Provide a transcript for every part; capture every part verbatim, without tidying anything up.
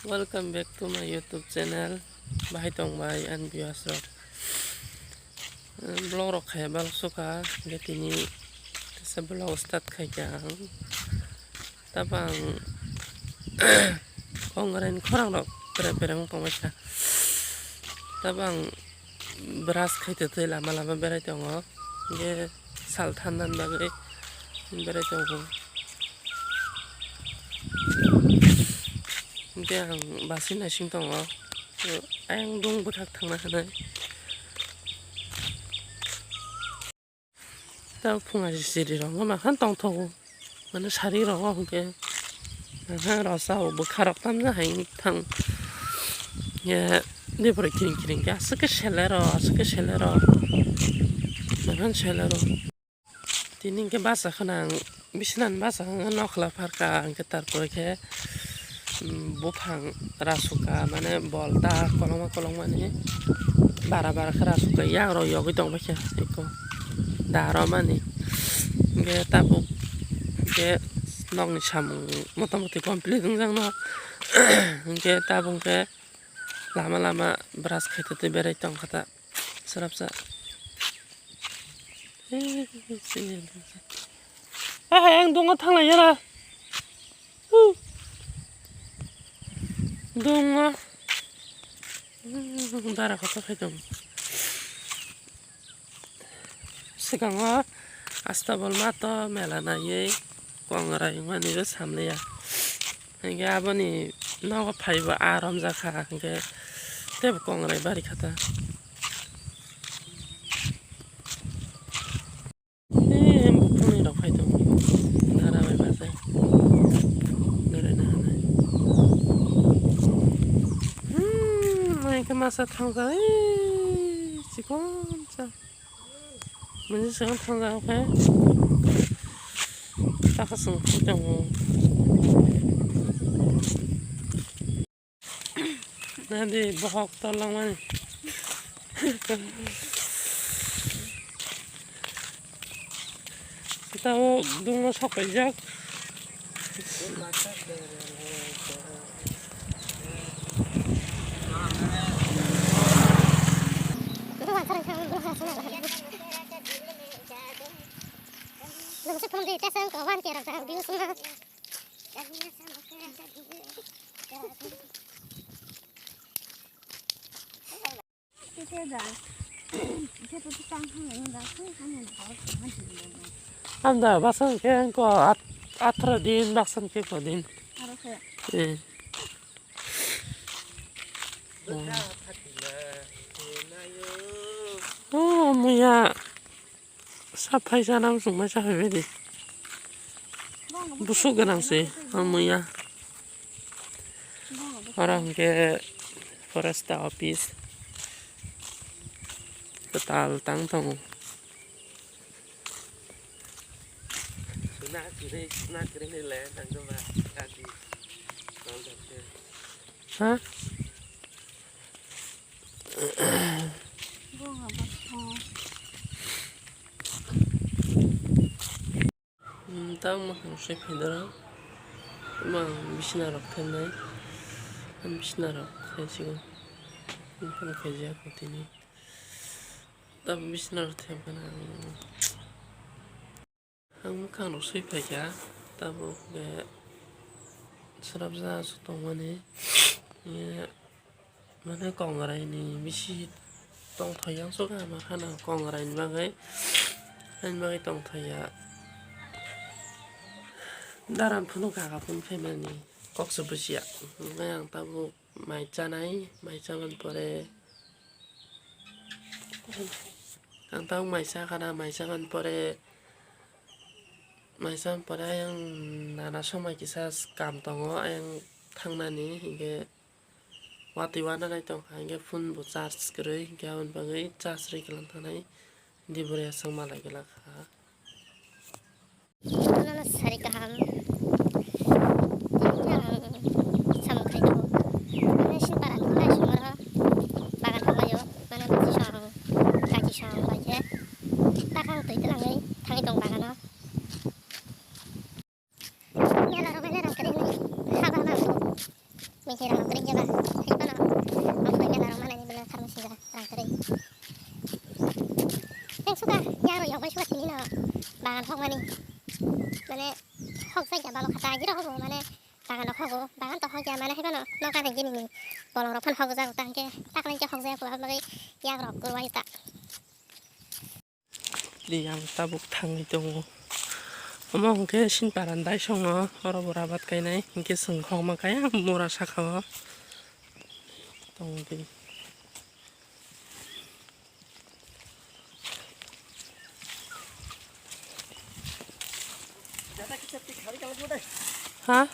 Welcome back to my YouTube channel. Bahai tong bai ani viewers rok. Vlog rok khaya bal suka, hingke tini kisa vlog start khaikha ang. Tabang kongrai ni khorang rok pere pere wng tong baikha. Tabang brush khai twi twi lama lama berai tongo. Hingke sal thandan bagwi berai tongo. Hingke ang basi naising tongo. Ayang dong bwkhak thangna hinwi. Tei phunga siri rok ma khan tongthogo. Mane sari rok hwnkhe. Aha, rosao bwkha rok tamjak hai thang. Ye, de pore kiring kiring khe aswk khe selero, aswk khe selero. Ma khan selero. Tini hwnkhe bachakha nang, bisina ni bachakha hwnkhe nokhla pharkha hwnkhe tarpore khe. Buphang rasuka mane bolta kolokma kolokmani bara bara khe rasuka yagrok yogwi tongbaikha eko da romani. Hwnkhe tabuk hwnkhe nokni samung motamoti complete wngjakno. Hwnkhe tabuk hwnkhe lama lama brush khaitwi twi berai tongkha ta swrapsa. Ahai, ang dongo thanglai yana. Dongo. Dara kota khai dong. Sikango asta bolma to mela naiwi kongrai wngmani bo samliya. Hingke aboni nogo phaibo aa romjakha, hingke teibo kongrai bari kha ta. Ee, buphangni rok phai tongo. Dara bai bachai. Berai na hinwi. Hmm, mai khe masa thangjak, ee, chikon sa. Mungsa swkang thangjak khe. Taka swng phai tongo. Nadi bohok tolongmani. Tao dungo sok paijak. Anda, basa hwnkhe angko at-, atharo din, baksa hwnkhe ko din. Eh. Oh, muya. Saphai sana muchungmai saphai baidi. Busuk gwnang se, ang muya. Oro hwnkhe forest office. Kwtal tang tongo. Ha? Hmm, tang mwkhang sui phaidoro. Tamo ang bisina rok phenai. Ang bisina rok khaisigo. Ang phano khaijak tini. Tamo bisina rok thepana ang. Ang mwkhang rok sui phaikha, tabuk be swrapjak aswk tongmani, mane kongrai ni bisi tongthok yang suka ma khana kongrai ni bagwi, ani bagwi tongthok ya. Daran phunuk kaka phun phaimani kok se bujiya, hwnkhai ang tabuk mai chanai, mai chamani pore. Ang tang maisa khana, maisa man pore, maisa man pore ayang nana somai kisa kam tongo, ayang thangnani hinkhe watwi wana nai tongkha, hinkhe phone bo charge kwrwi, hinkhe aboni bagwi charge rwi kwlwng thangnai, dibori aswk malai kwlak kha. Nono sari kaham. Tini ang samung khai tongo. Mane sini para ni nai songmoro bagan thanglaio. Mane bisi song, kachi song bai khe. Takang twi twlangwi thangwi tong bagano. Mela rok mela rok kari ni haba ma. Mithai rang kwrwi khe ba, hai phano, omo khe mela rok manani bwlai kharmani sijak rang kwrwi. Yang suka, yang rok yokbai suka tini no, bagan hok mani, mane, hok jai ya balo khata, gira hobo, mane, bagan rok hogo, bagan to hok ya, mane, hai phano, noka rang gini ni, bolong rok phano hok jak ta, hingke, taklan khe hok jak ya, bagwi, yang rok kwrwi ta. Di ang tabuk thangwi tongo. Omo hwnkhe Sinparan daisongo, oro bo rabat kainai, hwnkhe chwng khokma kaya mura saka o tongdi. Ha?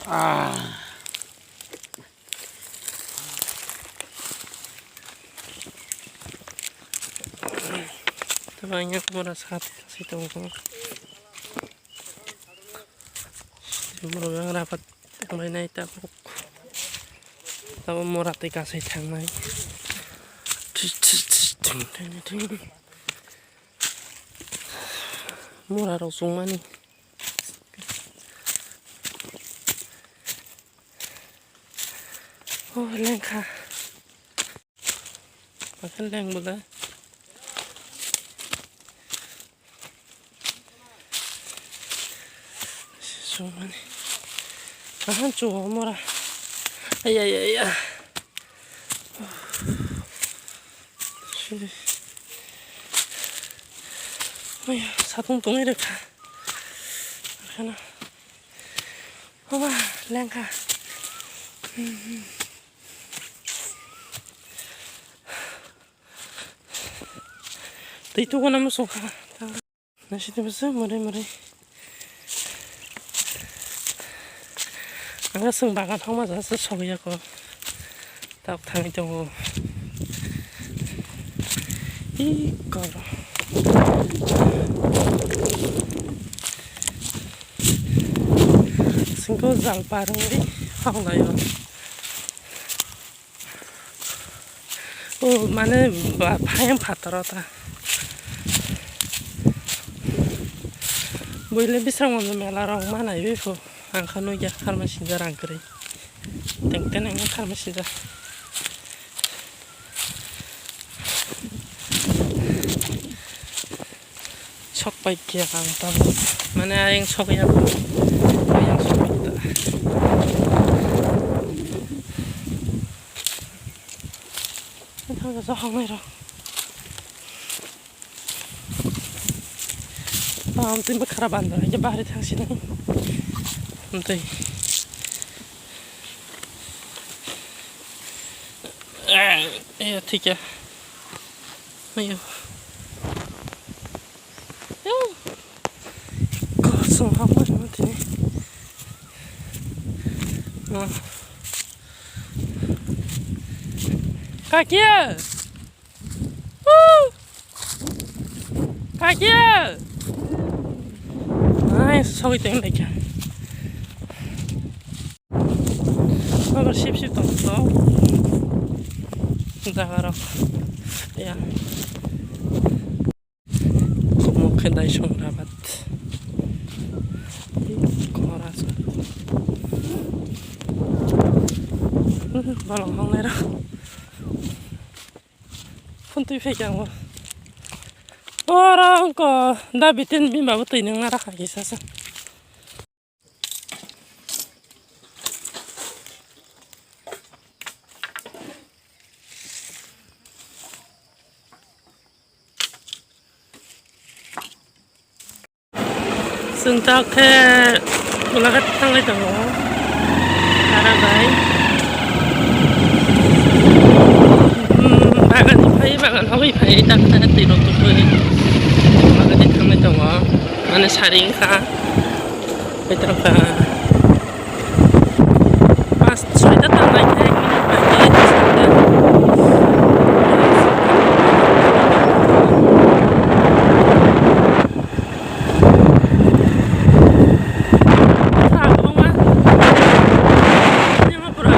Ah. Tabang yang mura sat si tongko. Borok yang rapat tonglainai tabuk. Tabuk mura twi kasai thangnai. Mura rok chungmani. Oh, lengkha. Makan leng bwle. Sumani. Ahan chuo mora. Ay, ay, ay, ay. Ay, satung tungwi rwkha. Akhana. Oba, lengkha. Twi tukuna muchungkha. Nasi twi bwswk mwrwi mwrwi. Ang chwng bagan thangma jasa sogwi ya kho. Tok thangwi tongo. Ih, koro. Singko jal parwi hanglaio. O, mane, ba, phayang phataro ta. Buile bisrang mela rok manai bepho. Ang kha nugya kharma sinja rang kwrwi. Teng teng ang kharma sinja. Sok pai khe ang tabuk. Mane ayang sok ya. Ayang sok ya ta. Ang thang sok nai ro. Tam twi bwkhara bandra, ya bahari thang sini. Tei. Eh, thik ya. Ayo. Yo. Kosong apa ni mati ni? Ah. Kakia. Woo! Kakia! Ai, sogwi teng laikha. Abo sip sip tong to. Jaga rok. Ya. Kok mok khe dai song rabat. Kora song. Bolong hong nai rok. Phun twi phai khe ang bo. Oro wngkha da bitin bini ba bo twi nung na rakha kisa sa. Chwng tok khe Golaghat thanglai tongo, Tara bai. Hmm, bagan ni phai, bagan hogwi phai, tak tak twi rok tubui. Bagan ni thanglai tongo, mane sari wngkha. Paithago kha. Pas soita tangnai khe ek minute bai khe soita. Bwkha kwbangma. Yang pura.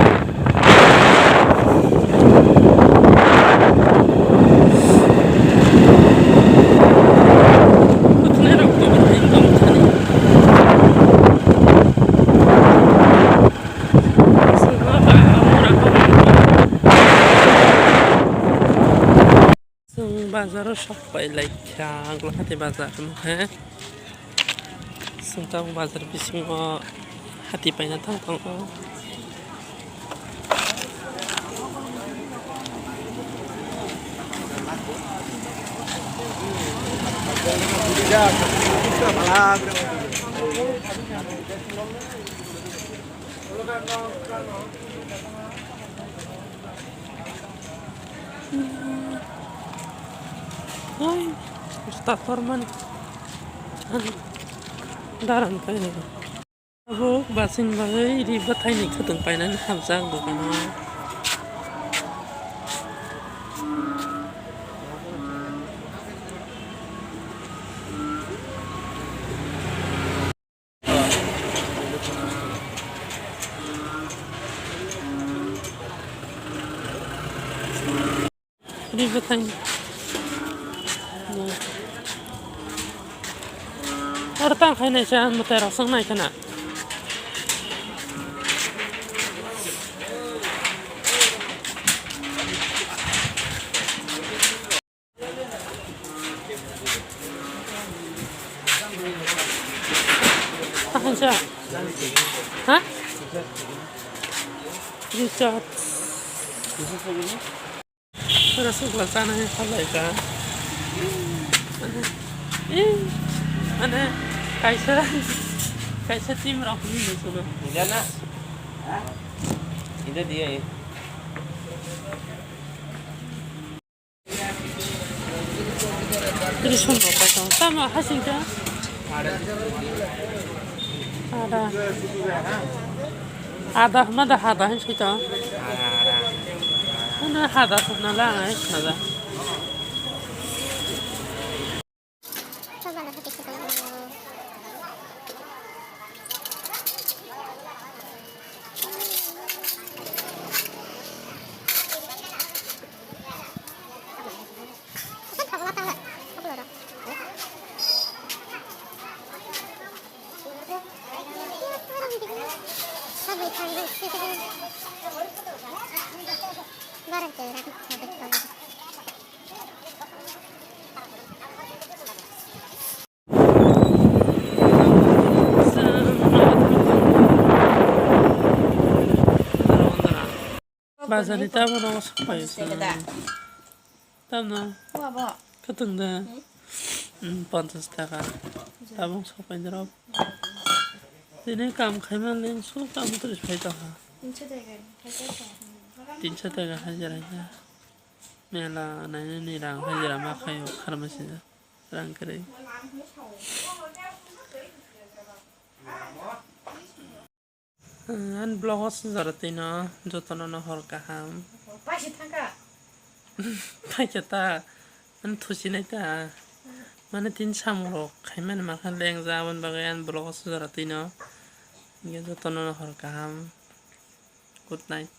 Bazar o sok pai lai kha, ang Guwahati bazar nukha. Sengkang bazar bisingo hati paina thang tongo. Oi, juta tormani. Daran kai. Abo basing bagwi ri bwthaini khwtwng painani hamjak dukano. Ri bwthai. Oro tang khai naisa mwtai rok swng nai khana. Tahan sa. Ha? Richard. Rasugla chana hai phalai ka. Mane, eh, mane, kaisa, kaisa team rok ni musulo. Ida na? Ha? Ida dia eh. Tiri song rok pai tong. Tamo hasing ta? Ada. Ada, mada hada hin sui ta. Ada, ada. Mana hada sung na la ngai, hada. Bazar ni tabuk no sok pai se. Tamno? Wa bo. Kwtwng da? Hmm? Hmm, ponchash taka. Tabuk sok pai norok. Tini kam khaima leng su kam tris pai tongkha. Tinso taka, tinso taka. Tinso taka hajira ya. Mela nainani rang hajira ma khaio kharma sida. Rang kwrwi. Ani vlog o sujaro twino jotono no hor kaham. Paisa thangkha. Paisa ta, ani thusinai ta. Mane tini samung rok khaimani mankha lengja, aboni bagwi ani vlog o sujaro twino. Hinkhe jotono no hor kaham. Good night.